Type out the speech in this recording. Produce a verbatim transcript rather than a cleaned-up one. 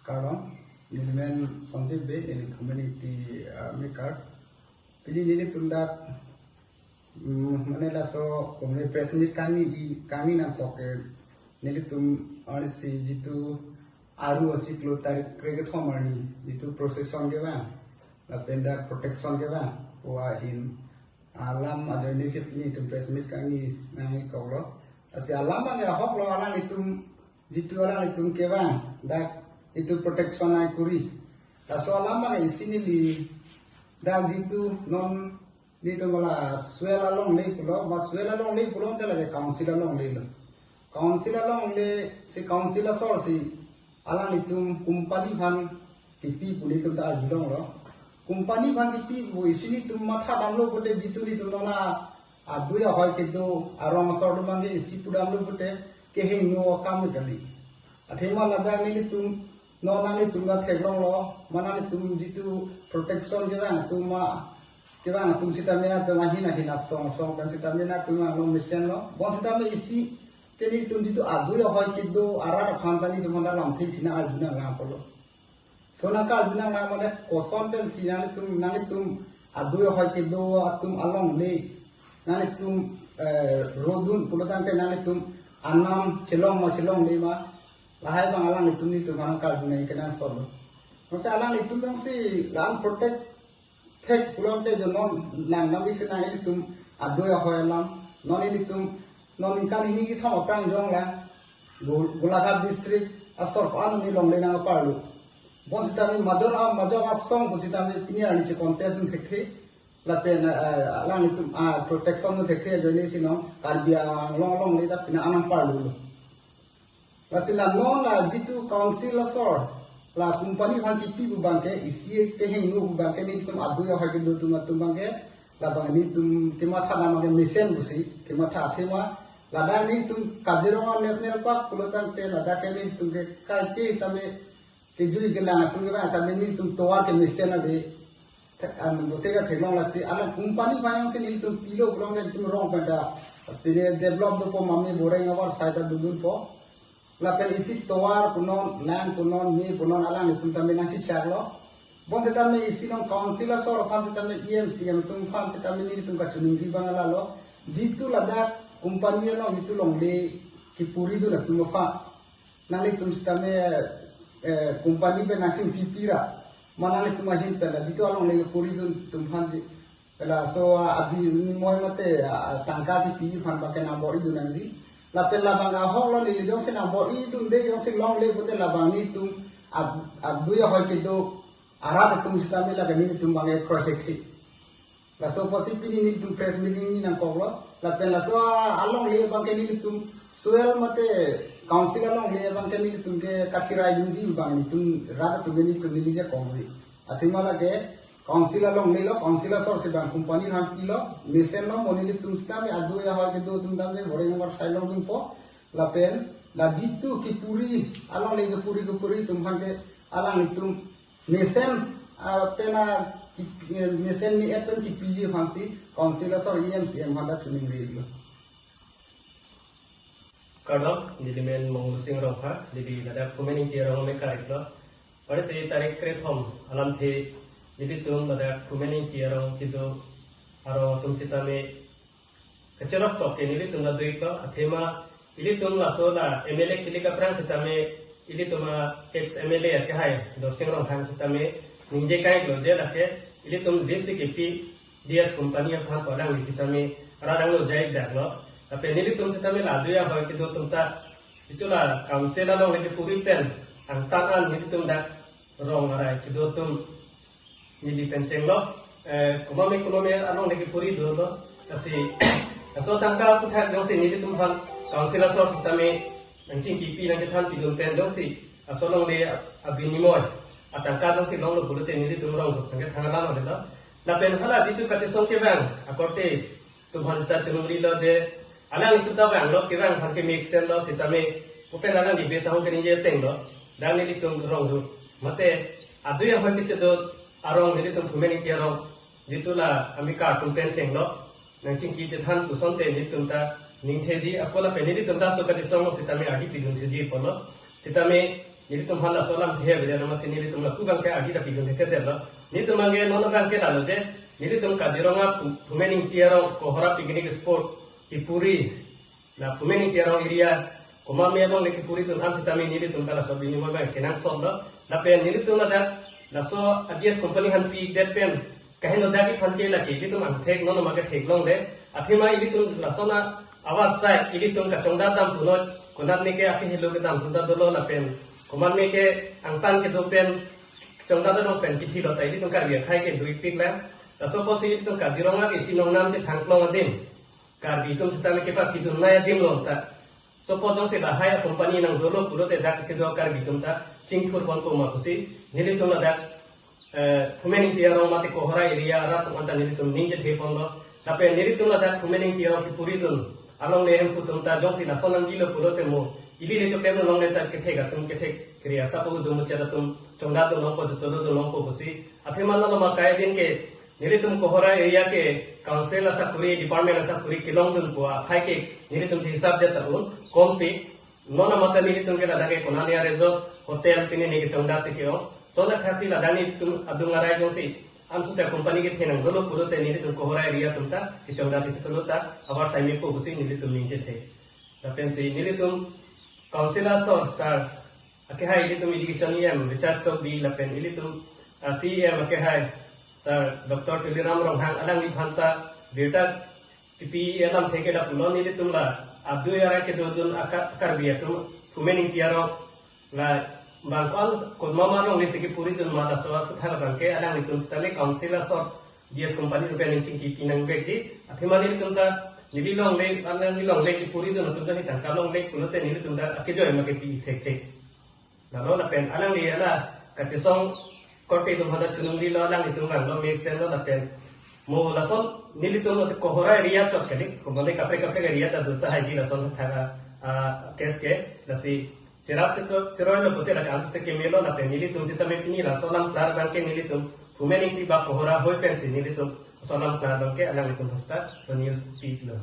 Kardom, nelimen Sanjib Bey, neli Phumen Ingti, ah, amekar. Pini nelitum dak, mm, mane laso komle press meet kangni, kangni nangkok ke, nelitum arnisi jitu aru achiklo tarik krekethom arni, jitu procession kevang, lapen dak protection kevang, pu ahin alam ajoinesi pini itum press meet kangni nangkoklo. Lasi alam abang ahoklo, alanglitum, jitu alanglitum kevang, dak itum protection nangkuri. Laso alam abang isi neli, dak jitu non nelitum la soil alongle pulo, ma soil alongle pulo, dak lake council alongle lo. Council alongle, si council asor si alanglitum company aphan kipi pu nelitum ta arjulonglo. Company aphan kipi pu isi nelitum matha damlo pute, jitu nelitum non adui ahoi kedo arong asor atum abang ke isi pudamlo pute, kehingno akam kali. Athema ladak nelitum, non nanglitum ta theklonglo, ma nanglitum jitu protection kevang atum ma, kevang atum sitame nangtum ahin ahin asong asong pen sitame nangtum angno mesenlo. Bonsitame isi ke nelitum jitu adui ahoi kedo arat aphan ta nelitum aphan ta lamthe si nang arju nanglang pulo. So nang karju nanglang mane koson pensi nanglitum, nanglitum adui ahoi kedo atum alongle, nanglitum, eh, rodun pulo tangte nanglitum anam chelong ma chelongle ma, lahai abang alanglitum nelitum aphan karju nang kenangsot lo. Masa alanglitum jongsi la-an protect thek pulote jo non nang nang isi nang ilitum adui ahoi alam, non ilitum non ningkan hini kethom aphrang jong la Gol-, Golaghat district asor ko-an ni longle nang aparlo. Bonsitame major a major asong pusitame pini arni che contest dun thekthe. Lapen, eh, alanglitum, ah, protection dun thekthe ajoinesi non Karbi Anglong alongle ta pini an nangparlo. Lasi la non la jitu council asor, la company aphan kipi pu abang ke, isi kehingno pu abang ke, nelitum adui ahoi kedo atum atum abang ke, labang nelitum kematha nama ke mesen pusi kematha athema, ladak nelitum Kaziranga National Park pulo tangte ladak ke nelitum ke kaike tame kejui kelang atum ke abang tame nelitum tovar kemesen ave. Thek-, an, bote katheklong lasi, alang company aphan jongsi nelitum pilo pulote nelitum rong pen ta, pine develop dopo mame boreng avar sai ta dodunpo. Lapen isi tovar punon, lang punon, me punon alanglitum tame nangchechaklo. Bonsitame isi non council asor aphan sitame E M C M atum aphan sitame nelitum kachiningri abang lalo. Jitu ladak company along jitu longle kepuri dun atum aphan, nanglitum sitame, eh, company pen nangchingkipi ra, ma nanglitum ahin pen la jitu alongle kepuri dun atum aphan di, laso, ah, abinimoy mate, ah, tangka kipi aphan abang ke nang bor-i dun nangji. Lapen labang ahoklo, neli jongsi nang bor-i dunde jongsi longle pute labang nelitum ad-, adui ahoi kedo arat atum sitame lake nelitum abang ke kroikhekhe. Laso apotsi pini nelitum press meeting ni nangkoklo. Lapen laso alongle abang ke nelitum soil mate council alongle abang ke nelitum ke kachirai dunji abang nelitum rat atum ke nelitum neli je kongwi. Athema lake council alongle lo, council asor si abang company aphan pilo, mesenlo, mo nelitum sitame adui ahoi kedo atum tame boreng avar sai longdunpo. Lapen la jitu kepuri, alongle kepuri kepuri atum aphan ke alanglitum mesen, ah, pen a kip-, eh, mesen me-et pen kipiji aphansi council asor E M C M aphan ta chiningri lo. Kardom, nelimen Mongol Sing Rongphar, neli ladak Phumen Ingti arong amekar iklo. Arnisi tarik kre-thom alamthe nelitum ladak Phumen Ingti arong kedo arong atum sitame kachelok tok ke nelitum la do-iklo, athema ilitum laso la M L A kilik aphrang sitame ilitum a ex M L A akehai Dorsing Ronghang sitame ningje kai-iklo je lake ilitum D C K P D S company aphan kodang sitame radang lo jai dak lo. Tapi nelitum sitame la do-ik ahoi kedo atum ta jitu la council alongle kepuri pen angtan an nelitum dak rong arai kedo atum neli pen chenglo, eh, komatme komatme alongle kepuri dolo, lasi laso tangka aphuthak jongsi nelitum aphan council asor sitame nangchingkipi nangkethanpi dun pen jongsi laso alongle abinimoy atangka jongsi longlo pulote nelitum rong dok tangke thang alam avelo. Lapen hala jitu kachesong kevang akorte atum aphan sita chiningri lo je, alanglitum ta vanglo, kevang aphan ke mesen lo sitame, open alang di base ahong keningje ateng lo, dak nelitum rong dok. Mate adui ahoi kechedo arong nelitum Phumen Ingti arong, jitu la amekar atum pen chenglo, nangchingki chethan pusonte nelitum ta ningtheji, ako lapen nelitum ta so kachesong sitame agi pidun theji pulo, sitame Nelitum aphan laso alam thehe beda nama si nelitum lapu abangke agi tapi dun thekthe lo. Nelitum abangke non abangke lalo je, nelitum Kaziranga Phu-, Phumen Ingti arong Kohora picnic spot kepuri, la Phumen Ingti arong area komat me along le kepuri dun an sitame nelitum ta laso binimoi abang kenangsot lo. Lapen nelitum ladak laso A B S company aphan pidet pen kaheno dak iphan ke lake ilitum angthek non ma ke theklongle. Athema ilitum lason avarsai ilitum kachongdat dam punot, konat ne ke ake helo kedam punta dolo lapen komat me ke angtan kedo pen chongdat dam pen kithi lo ta ilitum Karbi akhei ke duipik lang. Laso apotsi ilitum Kaziranga ke isi nongnam chethangklong adim Karbi atum sitame kepapidun nai adim lo ta. Laso apot jongsi lahai a company nang dolo pulote dak kedo Karbi atum ta chingthur ponpo ma pusi nelitum ladak, eh, Phumen Ingti arong mate Kohora area arat atum anta nelitum ning chethe ponlo. Lapen nelitum ladak Phumen Ingti arong kepuri dun along le Hemphu atum ta jongsi lason nangjilo pulote mo ili le chokdem along le ta kethek atum kethek kri asa po dum chet atum chongdat dun longpo, jutolo dun longpo pusi. Athema non ma kai din ke nelitum Kohora area ke council asakuri, department asakuri kelong dunpo akhei ke nelitum hisap det ta un kompi. Non amata nelitum ke ladak ke konane a-resort, hotel pine ne kechongdat si ke-ong. Lason athaksi ladak nelitum adung arai jongsi anso sa company kethe nang dolo pulote nelitum Kohora area atum ta kechongdat si dolo ta avarsai mepo pusi nelitum ning chethe. Lapensi nelitum council asor sir akehai, ilitum education E M Richard Tokbi lapen ilitum, ah, C E M akehai sir Doctor Tuliram Ronghang alangliphan ta birta kipi alam theke lapulo, nelitum la adui arai kedodun aka-, Karbi atum Phumen Ingti arong la bang ko-an komat ma along le si kepuri dun ma laso aphuthak abangke alanglitum sitame council asor D S company atum pen chingki pinang bek di. Athema nelitum ta neli longle, alang neli longle kepuri dun atum ta ni tangka longle pulote nelitum ta akejoi ma kepi thekthe. Lalo lapen alangli ala kachesong korte atum aphan ta chunungrilo, alanglitum vanglo, mesen lo lapen mo lason nelitum Kohora area chot kali, komat le kaprek kaprek area ta dun tahai di lason thak a, ah, case ke, lasi cherap chero, cheroi lo pulote lake anso se keme lo lapen nelitum sitame pini laso alam klar abangke nelitum Phumen Ingti ba Kohora hoi pensi nelitum laso alam klar abangke alanglitum hasta lo news feed lo.